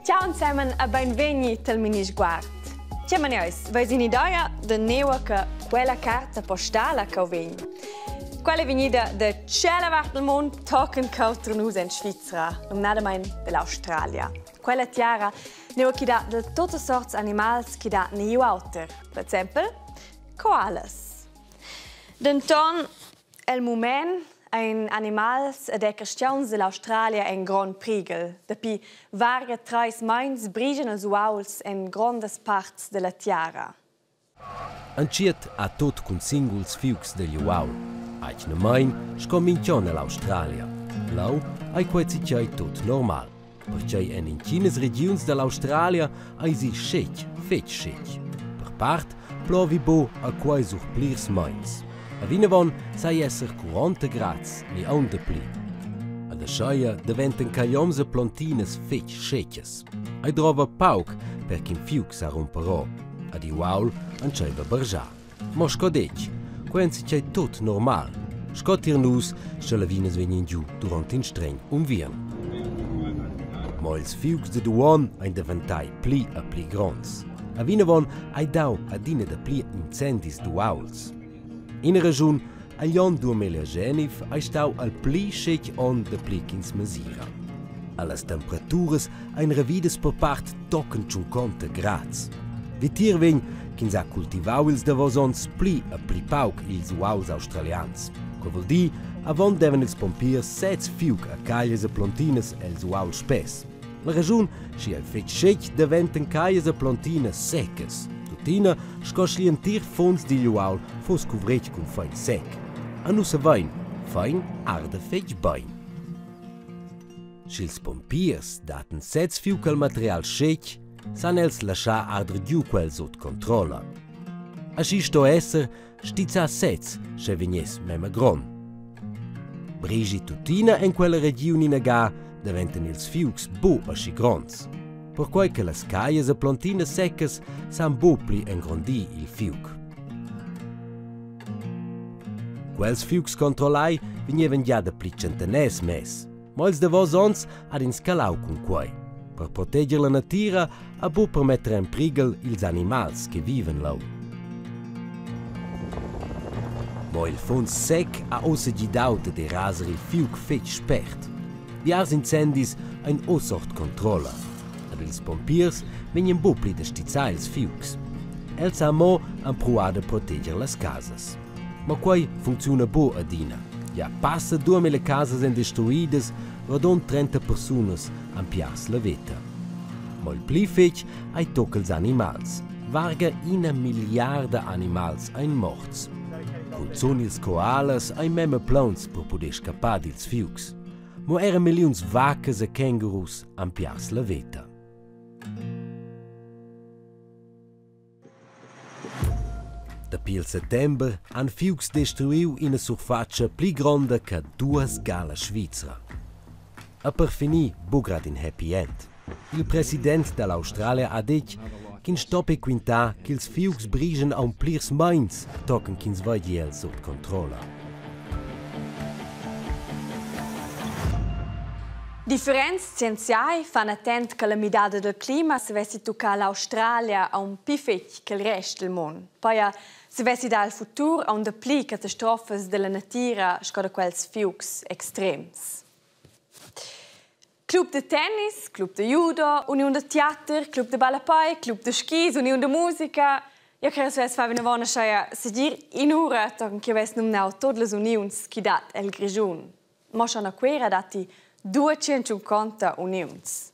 Ciao insemen e beinvegni tal Minisguard. Che manieis, veis in'idea da neua che quella carta postala ch'eu vegn? Quella è vegnida da tschella vart del mund tochen ch'auter nus en Svizra, numnadamain dall'Australia. Quella tiara nua chi dà da totas sorts animals chi dà niu auter, per exempel koalas. Denton el mument ein animals ed er carstgauns dall'Australia en grond prighel. Dapi varga treis meins brigian els uauls en grondas parts dalla tiara. Entschiet ha tut cun singuls fiugs digl uaul, atgnamein sco mintg'onn ell'Australia. Leu ei quei zatgei tut normal, pertgei en intginas regiuns dall'Australia eisi schetg, fetg schetg. Per part plovi buc a quei sur plirs meins. E vinavon sai esser 40 grads ni aunc dapli. Ed ascheia daventan caglioms e plontinas fetg schetgas. Ei drova pauc per ch'in fiug sa rumperò. Ed igl uaul entscheiva a bargiar. Mo sco detg, quei enzatgei tut normal. Sco tier nus, sche lavinas vegnan giu duront in stregn unviern. Mo ils fiugs dad uonn ein daventai pli e pli gronds. A vinavon ei dau adina dapli incendis d'uauls. Ina raschun agl onn duamilla Genif ei stau al pli schetg onn dapli ch'ins mesira. Allas temperaturas ein revidas per part tochen tschunconta grads. Vitier vegn ch'ins ha cultivau ils davos onns pli e pli pauc ils uauls australians. Quei vul dir, avon devan ils pompiers sez fiug a caglias e plontinas els uauls spess. La raschun, schi ei fetg schetg daventan caglias e plontinas seccas. Tuttina sco sch'igl entir funs digl uaul fuss cuvretg cun fein sec. A nus savein, fein arda fetg bein. Sch'ils pompiers dattan sez fiug al material schetg, san els laschar arder giu quel sut controlla. Aschi sto esser stizzar sez, sche vegness memia grond. Brigi tuttina en quella regiun ina ga, daventan ils fiugs buc aschi gronds. Perquai che las caglias e plontinas seccas san buc pli engrondir il fiug. Quels fiugs controllai vegnevan gia dapli tschentaners mess. Mo ils davos onns hat ins calau cun quei. Per proteger la natira ha buc per metter en prighel ils animals che viven leu. Mo il funs sec ha ussa gidau da derasar il fiug fetg spert. Biars incendis ein uss ord controlla. Ed ils pompiers vegnan buc pli da stizzar ils fiugs. Els han mo empruau da proteger las casas. Ma quei funcziuna buc adina. Ja passa 2000 casas ein destruidas, rodund 30 persunas han piars la veta. Mo il pli fetg ei tocca ils animals. Varga ina milliarda animals ein morts. Cunzun ils koalas ein memia plauns per puder scappar dils fiugs. Mo era milliuns vaccas e kengurus han piars la veta. Dapi il settember han fiugs destruiu ina surfatscha pli gronda che duas ga la Svizra. E per finir buc grad in happy end. Il president dall'Australia ha detg ch'ins stoppi quintar ch'ils fiugs brigen aunc plirs meins tochen ch'ins vegli els sut controlla. Differents scienziai fan attent che la midada dal clima savessi tuccar l'Australia aunc pli fetg che il rest del mund. Pia savessi dar el futur aunc dapli catastrofas dalla natira sco da quels fiugs extrems. Club da tennis, club da judo, uniun da teater, club da ballapei, club da skis, uniun da musica. Io crei svess far vinavon aschia segir in'ura tochen ch'jeu vess numnau tut las uniuns chi dat el Grischun. Mo schon a Cuera datti 250 uniuns.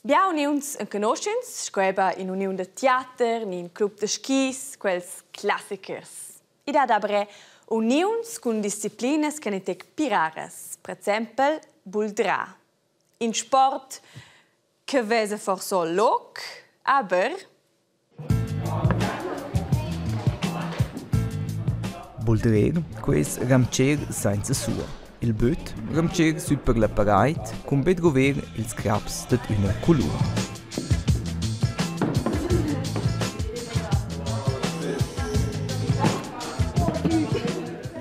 Bia uniuns enconuschents, sco eben in'uniun da teater ni in club da skis, quels classichers. I dat aber er uniuns cun disciplinas che tec pi raras, per exempel bouldrar. In sport che vesa forsa loc, aber Bouldrer, quai es rampcher sainza sua. Il böt rampcher sü per la paraid cun be druver ils craps dad üna culur.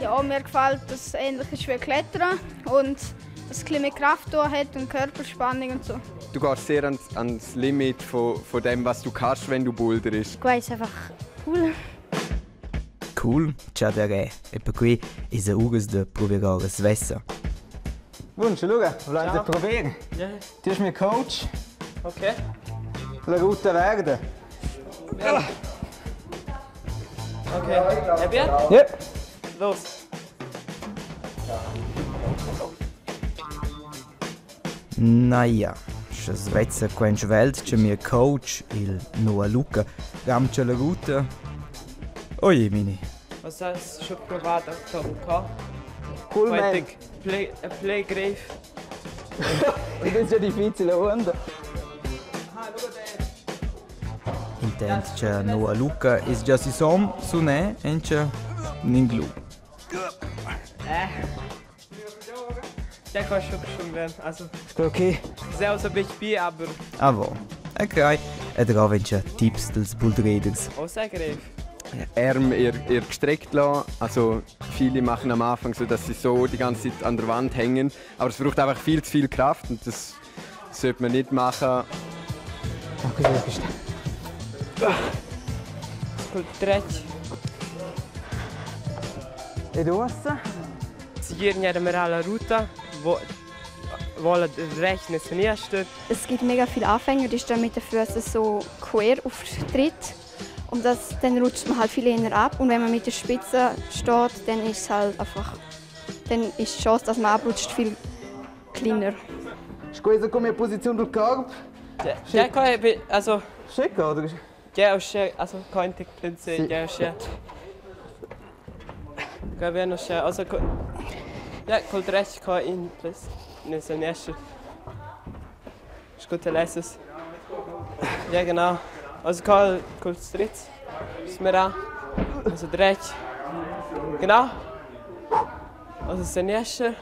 Ja, mir gefällt, dass es ähnlich ist wie Klettern und dass es ein bisschen mehr Kraft da hat und Körperspannung und so. Du gehst sehr ans, ans Limit von, von dem, was du kannst, wenn du boulderst. Quai es einfach cool. Cool, cha der è, e perquei esa uras da prover ora svessa. Bun, lura, vulain da prover. Yeah. Ti es mio coach. Okay. La ruta verda. Okay. Ja, bien? Ja. Los. Naja, sche svezza quen svelt che mio coach, il Noah Luca, ramcia la ruta. Oje mini. Was hast du schon provato a Cool, man. Play, play grave. Das ist ja difficile, onda. Intent che Noah Luca es già sisom, sunè encha ninglu. Der kann schon schon werden. Also, Okay. sehr aus ein bisschen Bier, aber Avo. E crei, e dravencha tips dels buldreders. auch sehr grave. Arm eher, eher gestreckt lassen. Also viele machen am Anfang so, dass sie so die ganze Zeit an der Wand hängen. Aber es braucht einfach viel zu viel Kraft und das sollte man nicht machen. Okay, das ist Col Dreck. Ed uossa? Ieri eravamo alla ruta, wo wollen rechnen sinistra. Es gibt mega viele Anfänger, die stehen mit den Füßen so quer auf den Tritt. Und das, dann rutscht man halt viel eher ab. Und wenn man mit der Spitze steht, dann ist es halt einfach, dann ist die Chance, dass man abrutscht, viel kleiner. Scusa come posizione del corpo? Ja, kann ich, also, Schick, oder? ja, also, kann ich Prinzip, Sì. ja, sì. Ga bene, also, ja, col Dreck kann in plus, ne sinistra. Ist gut, leses. Ja, genau. Also, col col stritz. Smera. Also, Dreck. Genau. Also, sinistra.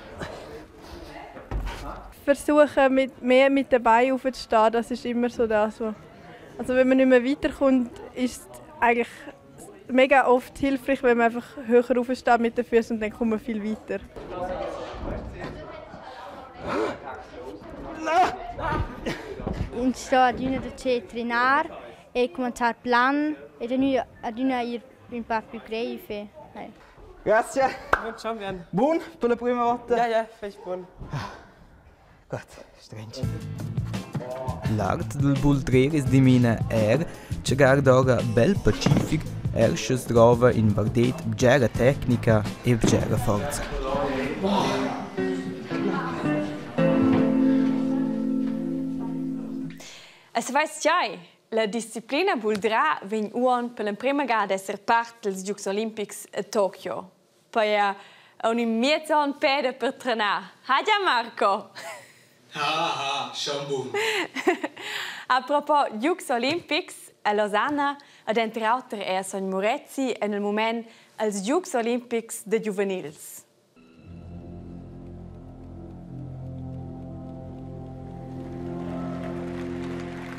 Versuchen, mit, mehr mit den Beinen aufzustehen, das ist immer so das, was... Also wenn man nicht mehr weiterkommt, ist es eigentlich mega oft hilfreich, wenn man einfach höher aufsteht mit den Füßen und dann kommt man viel weiter. Und sto ad una da trenar e cominciare plan e dann ad una ir un po' più greve. Grazie. Buon schon werden. Buon per la prima volta. Ja, ja, fest buon. Gut, strange. L'art del buldrer es dimena er che guarda bel pacific er sche trova in vardet bgera tecnica e bgera forza. Es weiss giai, la disciplina bouldrà vegn uon per l'emprema ga ad esser part dels Giocs Olimpics a Tokio. Poi a un mezzo on pede per trenar. Ha già Marco? Ha ha, schon bun. A propos Giocs Olimpics a Losanna ad enter auter è a Son Murezzi en il moment als Giocs Olimpics de Juvenils.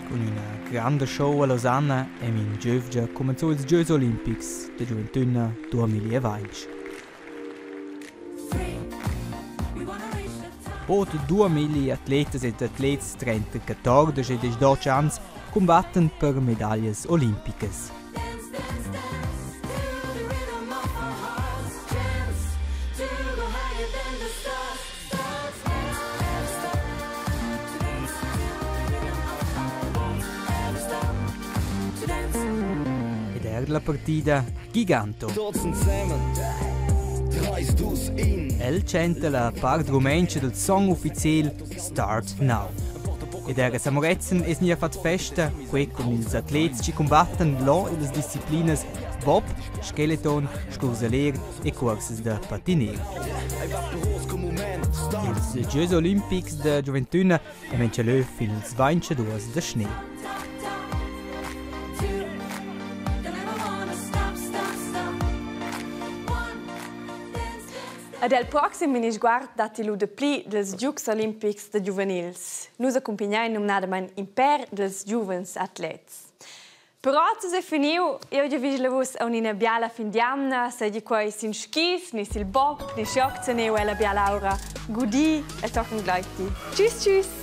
Con una grande show a Losanna e in giövgia comenzò ils Giocs Olimpics de Gioventuna 2020. Bod 2000 atletas ed atlets tra 14 e 18 ans combatten per medaglias olimpicas. Ed er la partida Giganto. El canta la part rumencha del song ufficial Start Now. Ed era Samoretzen es nia fat festa, que con ils atlets ci combatten lo in las disciplinas Bob, Skeleton, Scursaler e cursas de patiner. Ils Giocs Olimpics de Gioventuna e leu fin ils 22 de Schnee. Ed el proxim minisguard datti lu dapli dels Giocs Olimpics de Giuvenils. Nus accumpagnein numnadamain in pèr dels giuvens atlets. Per oz es finiu. Eu giavüsch a vus aunc ina biala fin d'jamna, seigi quei sin skis, ni sil bob, ni schioc zeneu ella bial'aura. Gudi e tochen gleiti. Tschüss, tschüss!